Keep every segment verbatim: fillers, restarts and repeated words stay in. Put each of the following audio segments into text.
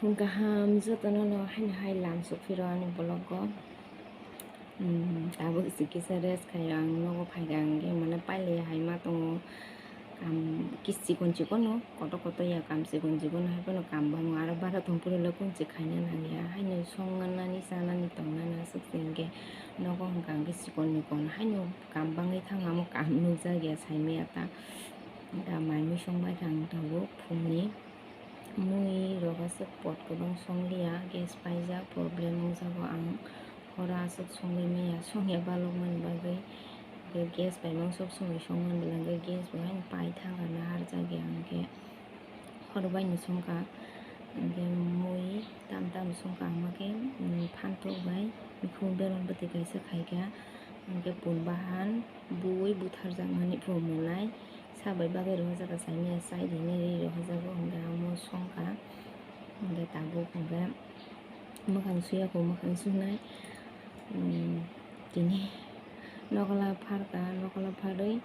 Kaham jotono no haino hai lam sukphiro ani vlog o. Hmm, tabuk se kisa rest khaio ang nogo phaikha hwnkhe mane pailaiya hai ma tongo. Kam kis chikon chikon no kotor kotor ya kam chikon chikon no hai phano kam bango aro bara tongphuru le kunchi khaina nangya haino songnani chanani tongnani aswk se hwnkhe nogo hwnkha hwnkhe chikon mikon haino kam bangwi thango amo kam nukjakya saimaya ta. Da mai mui songbaikha ang tabuk phungni. Mui rok aswk pot kwbang songliya, gas paijak, problem wngjago ang horo aswk songwi manya, songya balokmani bagwi. Hwnkhe gas paimang sob somoi songmani belai hwnkhe gas bo haino paithangkha naharjakya hwnkhe horo baino songkha. Hwnkhe mui tam tam songkha hwnkhe, mm, phantok bai mikhung beron bwtwi kaisa khaikha, hwnkhe pun bahan bui butharjakmani phu mwnai. Sabai bagwi rohorjak kha, saimanya side hinwi ri rohorjago, hwnkhe amo songkha. Hwnkhe tabuk hwnkhe mwkhang suya kho, mwkhang sunai. Umm, tini nokla pharkha, nokla pharwi,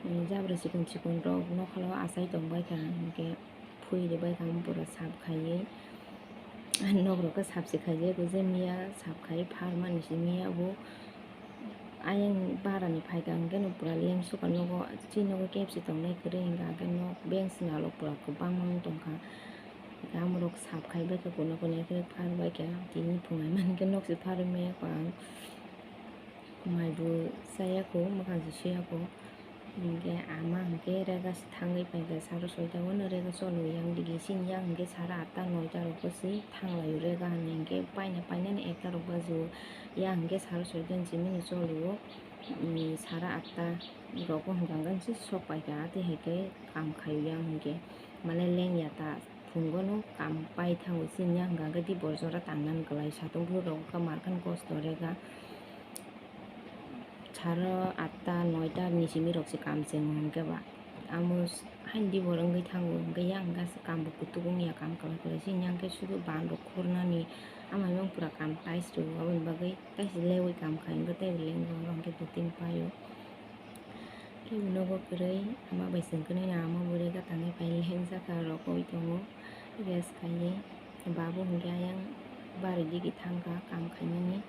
umm, jabra chikon chikon rok nokla o achai tongbaikha, hwnkhe phuri rwbaikha, amo pura sap khaiwi. Nok rok khe sap se khaijak, je miya sap khai pharmani se miya bo. Ayang barani phaikha hwnkhe no pura lengsukha nogo, chini nogo kebsi tongnai kwrwi hwnkha hwnkhe nok beng swnalo pura kwbangma wng tongkha. Amorok sap khaibaikha, kono kono khe pharbaikha, tini phunai mankhe nokse pharwi maya kho ang. Maibo chayakho, mwkhangse suyakho. Hwnkhe ama hwnkhe rega se thangwi phaikha saro soita o, no rega cholo yang digi sini yang hwnkhe sara atta noita rokbo se thanglaio rega hinwi hwnkhe paina painani ekta rok bajo. Yang hwnkhe saro soita ni simi no cholo o, sara atta rok o hwnkha hwnkhe se sok paikha, tei hai khe kam khaio yang hwnkhe mane lengya ta. Phungo no kam pai thango, chini yang hwnkha khe di bor jora tangnani kwlai, satung phuru rok kha markhan kosto rega. Saro atta noita ni simi rok se kam cheng hwnkhe ba. Amo s-, haini di bor wngwi thango, hwnkhe yang hwnkha se kam bo kutuk wngya, kam kwlai kwlai. Chini yang khe sudu ban rok khornani, amai mung pura kam tais rwo, aboni bagwi taisi lewi kam khai, hwnkhe tei bo lengwi hwnkhe dui tin paio. Khe nogo kwrwi ama bai chwng kwnwi no ama bwrwi gana tangwi pai lengjakha rokoi tongo. Rest khaiwi babu hwnkhe ayang bari digi thangkha kam khainani.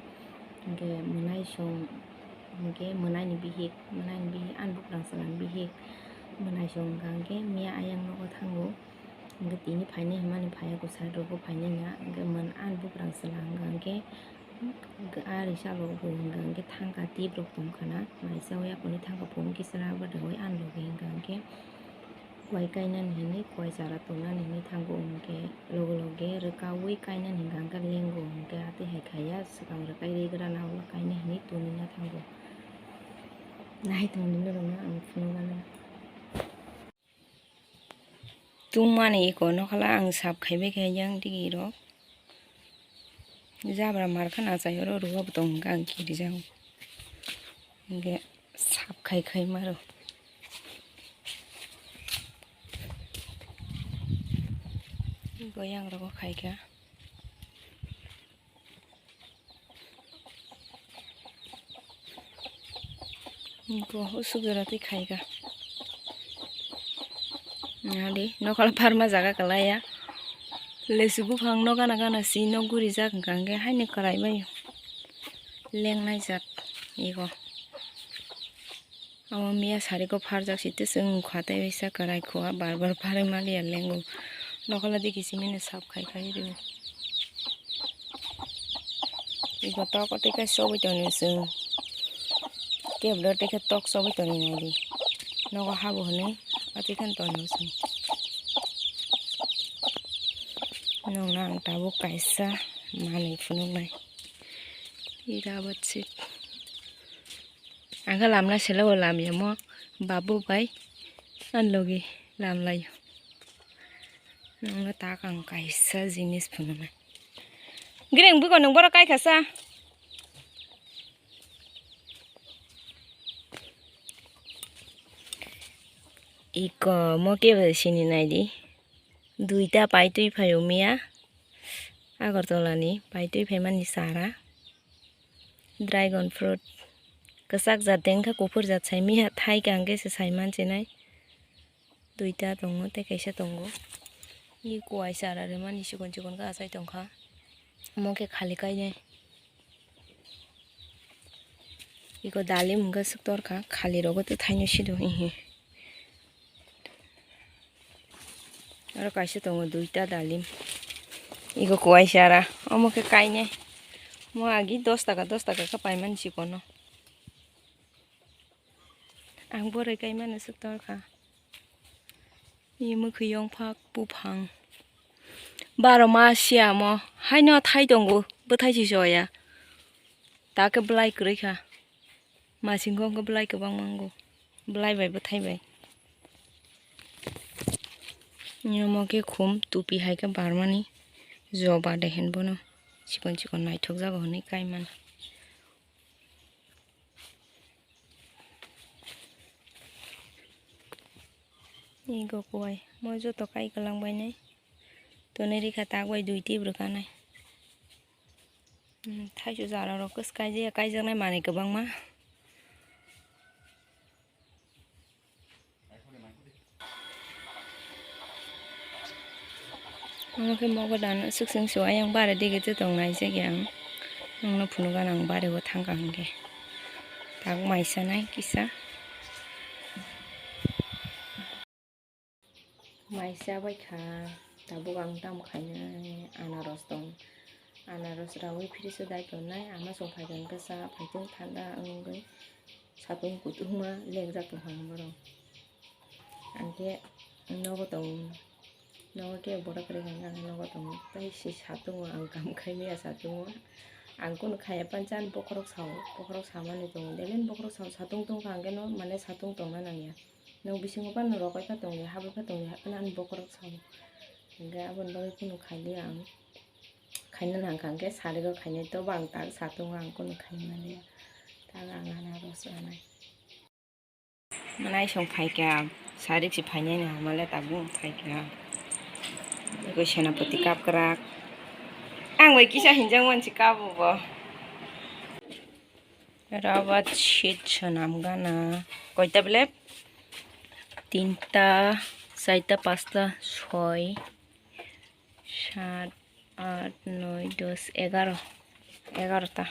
Hwnkhe mwnaisong hwnkhe mwnaini bihik, mwnaini bihik ani bukrang chwla ni bihik. Mwnaisong hwnkha hwnkhe miya ayang nogo thango. Hwnkhe tini phainai hwnmani phaiya kwchar rogo phainai na, hwnkhe mwn ani bukrang chwla hwnkha hwnkhe, hwnkhe ari chalo bo hwnkha hwnkhe thangkha tip rok tongkha na, mai chawi aphuru thangkha phone kisa rw bwdai ani logi hwnkha hwnkhe koi kainani hinwi koi chara tongnani hinwi thango, hwnkhe loge loge rwkaui kainani hwnkha hwnkhe lengo, hwnkhe atwi hai khaiya swkang rwkai rigra na ulo kaina hinwi tongwi na thango. Nahai tongdi norokno ang phunukgano. Tungmani iko nokhala ang sap khaibai khe yang digi rok. Jabra markha nachai oro rwabo tong hwnkha ang kirijago. Hwnkhe sap khai khai maro. Iko yang rogo khaikha. Bo usuk jora twi khaikha. Nadi nokol pharma jaga kwlaiya. Lesu buphang no gana gana si nok gurijak hwnkha hwnkhe haino kwlai maio. Lengnai jat ego. Omo miya sari ko pharjak si tei chwng kha tei waisa kwrai kho bar bar pharwi maliya lengo. Nokhola digi simi no sap khai khai rio. Iko tok tei khe chobwi tongni chwng. Keblo tei khe tok chobwi tongni naidi. Nogo habo hwnwi atwi khe tongni chwng. Nokno ang tabuk kaisa manwi phunuknai. Ira abat si. Ang khe lamna selo lamyamo babu bai ani logi lamlaio. Nwngno tak ang kaisa jinis phunuknai. Gireng buko nwng borok kaikha sa. Iko mo kebo sini naidi. Duita paitwi phaio miya. Agartala ni paitwi phaimani chara. Dragon fruit. Kwchak jat de wngkha, kuphur jat saimiya, thai khe ang khe se saiman chinai. Duita tongo tei kaisa tongo. I kuai chara rwmani chikon chikon khe achai tongkha. Omo khe khali kainai. Iko dalim hwnkhe swk torkha, khali rogo tei thaino sido hihi. Aro kaisa tongo duita dalim. Iko kuai chara. Omo khe kainai. Mo agi dos taka, dos taka khe paimani chikono. Ang boroi kaimano swk torkha. I mwkhwiyung phak buphang. Baro ma siyamo haino thai tongo, bwthai si soya. Ta khe bwlai kwrwi kha. Masingo hwnkhe bwlai kwbang mango. Bwlai bai bwthai bai. Omo khe khum tupi hai khe barmani joba de hen bono. Chikon chikon naithok jago hwnwi kaimani. Ego kuai, mo joto kai kwlang bainai. Tonwi rikha tak bai dui tibru kanai. Hmm, thaisu jara rok kwskai je kaijaknai manwi kwbangma. Omo khe mogo dan swk swng su ayang bare digi tong nai jagya ang nokno phunukgana ang bare o thangkha hwnkhe tak mai sanai kisa. Mai chabai kha, tabuk ang tamo khainai anaros tong, anaros raui fridge o dai tongnai, ama chwng phaikha hwnkhe cha phaitwng thanda wngwi satung kutung ma lengjak tongkha borok. Ang khe nogo tong, nogo khe boda kwrwi kha hwnkhe ang nogo tong, tei se satung o ang kam khai maya satung o ang kunu khaiya pancha ani bokhorok sao, bokhorok samani tongo, daily ni bokhorok sao, satung tongkha hwnkhe no mane satung tongna nangya. Nwng bisingo phano rwkoi pha tongdi, habwi pha tongdi, haphano ani bokhorok sao. Hwnkhe aboni bagwi kunu khailiya ang. Khaina nangkha hwnkhe sarigw khainai, tobo ang tak satungo ang kunu khaimaliya. Tak ang anaros ranai. Naisong phaikha, sarik se phainai no hamale tabuk phaikha. Eko senapati kapkrak. Ang bai kisa hinjak mansi kabo bo. Rabat sheet swnam gana. Koita bele? Tinta, saita, pasta, soi, sat, at, noi, dos, egaro. Egarota.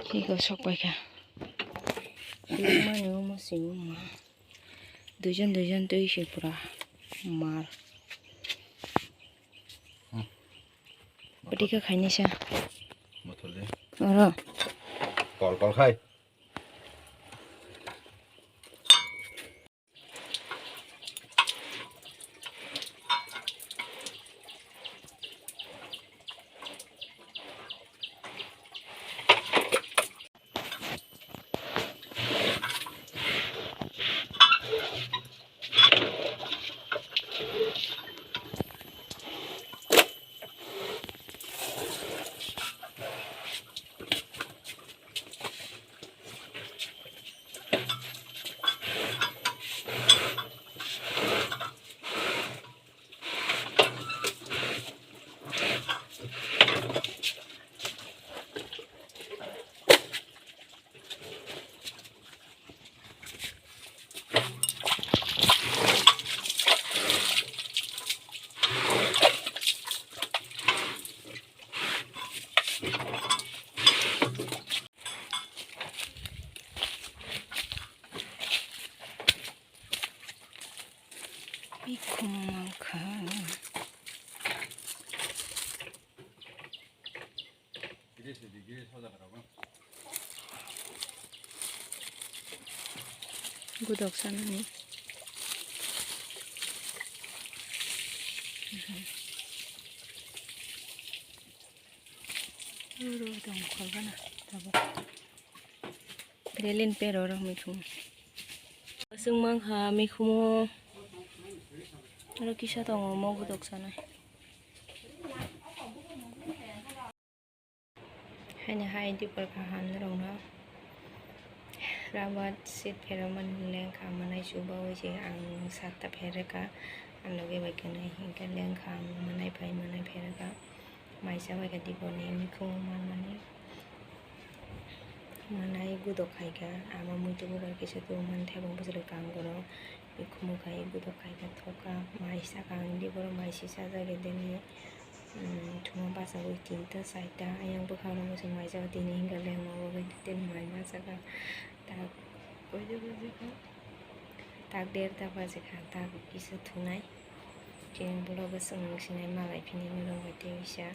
Kiko sok paikha. Mani omo se wngma. Duijon duijon twi se pura mar. Hmm. Pati khe khainisa. Mothole. Oro. Kol kol khai. Bikhum mangkha. Gudok sanani. Uru dong kholgana tabuk. Relin pero rok mikhumu. Chwng mankha mikhumu. Aro kisa tongo omo gudok sanai. Haini hai dipor kaham norokno. Rabat seat phermani lengkha manai chubaui se ang satta pherkha. Ang logi bai kwnwi hinkhe lengkha ang manai pai manai pherkha. Maisa bai kha diporni mikhumu manmani. Manai gudok khaikha, ama muitu bubar kisa tongmani thebong bwswrwi kang goro. Mikhumu khai gudok khaikha thokha, mai sakha ang diboro mai sisa jagwi dini. Thuma bachagwi tinta charta ayang bwkhak rok se mai jagwi tini hinkhe lengma bagwi tini mai ma sakha. Tak koide bajikha, tak derta bajikha, tak kisa thunai. Chini vlog o chwng sinai malai phini norok bai tei bisa.